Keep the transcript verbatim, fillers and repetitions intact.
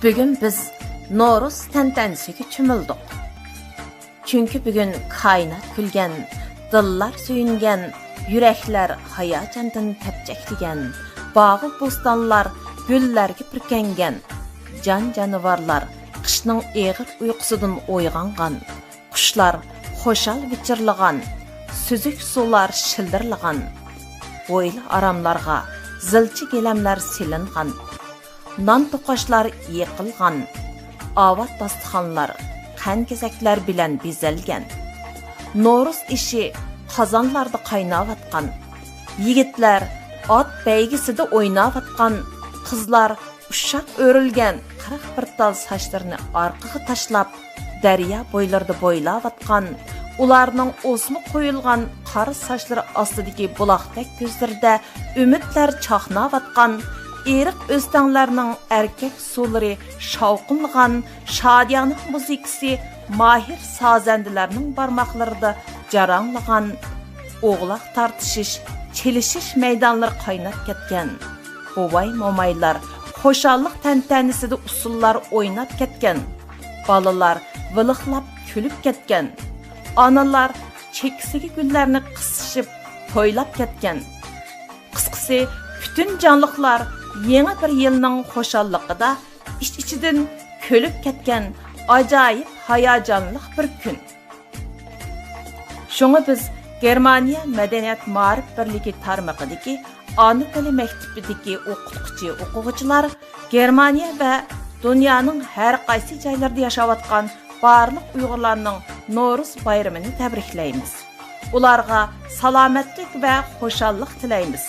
بۈگۈن بىز نورۇز تەنتەنىسىگە چۆمۈلدۇق. چۈنكى بۈگۈن كائىنات كۈلگەن، دىللار سۆيۈنگەن، يۈرەكلەر ھاياجاندىن تەپچەكلىگەن، باغۇ بوستانلار گۈللەرگە پۈركەنگەن، جان جانىۋارلار قىشنىڭ ئېغىر ئۇيقۇسىدىن ئويغانغان، قۇشلار خۇشال ۋىچىرلىغان، سۈزۈك سۇلار شىلدىرلىغان، ھويلا ئاراملارغا زىلچە گىلەملەر سېلىنغان، نان توقاچلار يېقىلغان، ئاۋات داستىخانلار قەنكېزەكلەر بىلەن بېزەلگەن، نورۇز ئېشى قازانلاردا قايناۋاتقان، يىگىتلەر ئات بەيگىسىدە ئويناۋاتقان، قىزلار ئۇششاق ئۆرۈلگەن قىرىق بىر تال ساچلىرىنى ئارقىغا تاشلاپ، دەريا بويلىرىدا بويلاۋاتقان، ئۇلارنىڭ ئوسما قويۇلغان قارا ساچلىرى ئاستىدىكى بۇلاقتەك كۆزلىرىدە ئۈمىدلەر چاقناۋاتقان، ئېرىق ئۆستەڭلەرنىڭ ئەركەك سۇلىرى شاۋقۇنلىغان، شادىيانىڭ مۇزىكىسى ماھىر سازەندىلەرنىڭ بارماقلىرىدا جاراڭلىغان، ئوغلاق تارتىشىش، چېلىشىش مەيدانلىرى قايناپ كەتكەن. بوۋاي-مومايلار خۇشاللىق تەنتەنىسىدە ئۇسسۇللار ئويناپ كەتكەن. بالىلار ۋىلىقلاپ كۈلۈپ كەتكەن. ئانىلار چېكىسىگە گۈللەرنى قىسىشىپ تويلاپ كەتكەن. قىسقىسى، پۈتۈن جانلىقلار يېڭى بىر يىلنىڭ خۇشاللىقىدا ئىچ-ئىچىدىن كۈلۈپ كەتكەن ئاجايىپ ھاياجانلىق بىر كۈن. شۇڭا بىز گېرمانىيە مەدەنىيەت مائارىپ بىرلىكى تارمىقىدىكى ئانا تىلى مەكتىپىدىكى ئوقۇتقۇچى-ئوقۇغۇچىلار گېرمانىيە ۋە دۇنيانىڭ ھەر قايسى جايلىرىدا ياشاۋاتقان بارلىق ئۇيغۇرلارنىڭ نورۇز بايرىمىنى تەبرىكلەيمىز. ئۇلارغا سالامەتلىك ۋە خۇشاللىق تىلەيمىز.